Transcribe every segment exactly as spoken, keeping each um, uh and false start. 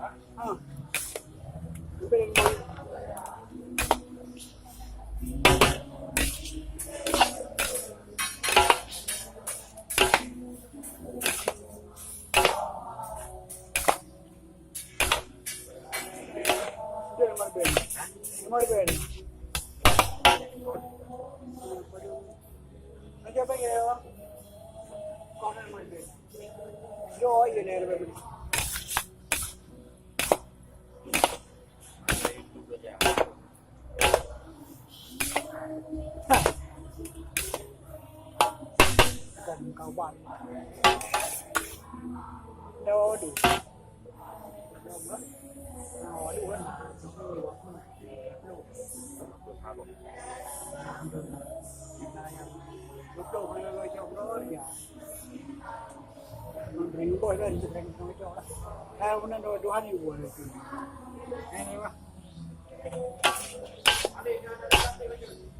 Ha. Lebih dari lima ribu. Dia nomor band. Nomor band. Macam apa ya? Kau nomor band. Yo, iya, nomor band. Bukan kawan. Aduh. Aduh, kan. Nah, yang betul kalau jawab ya. Ringgit kan, ringgit lah. Saya pernah dua, dua hari buat itu. Ini, wah.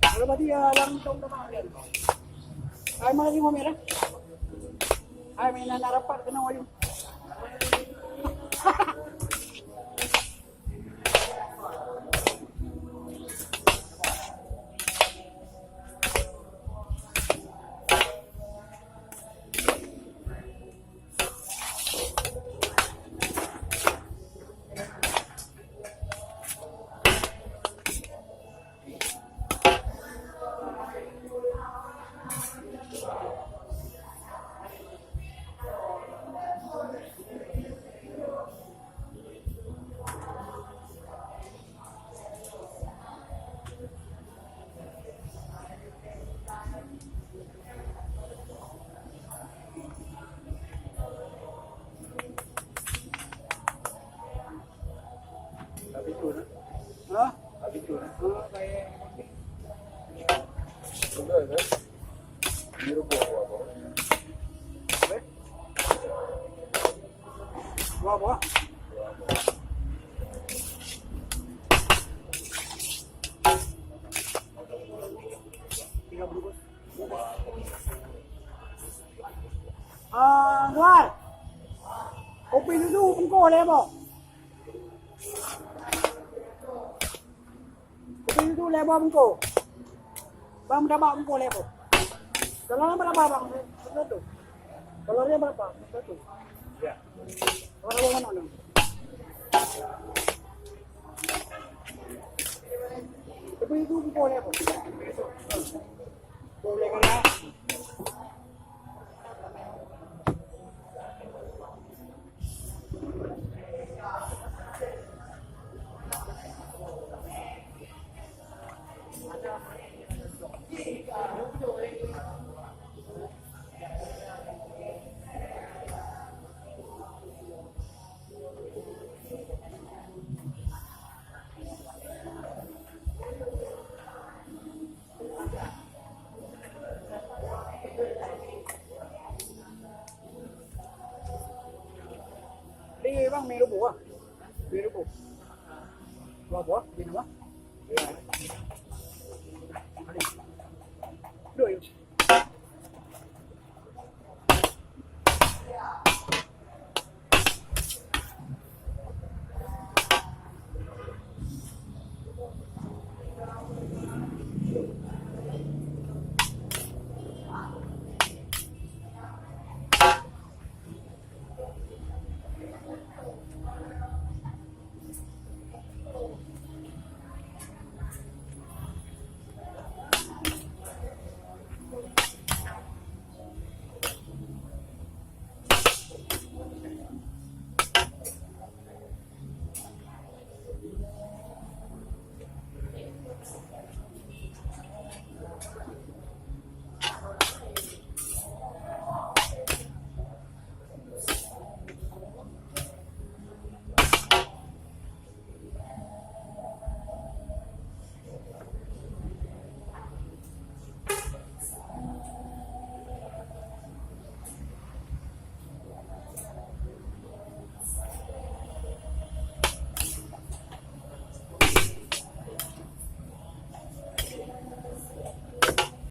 Kalau tadi ya, langsung ke mana dia? Hai, mana sih, Muhammad, ya? Hai, mainan rapat kena wajib. Habis tu, nah. Ha? Habis tu, nah. Ha, baik. Betul, kan? Ini rubuh apa? Apa? Dua buah. Tiga bungkus. Ah, Anwar. Kopi susu bungkus lé boh. Kopi susu lé boh bungkus. Bang, meutabak bungkus lé boh. Kalau berapa, Bang? Satu. Kalau dia berapa? Satu. Ya. Orang mana, mana? Kopi susu bungkus lé boh. Boleh kan, ya? Di bang, mi rubuh ah. Mi rubuh. Dua buah, di nama? Dua, ya.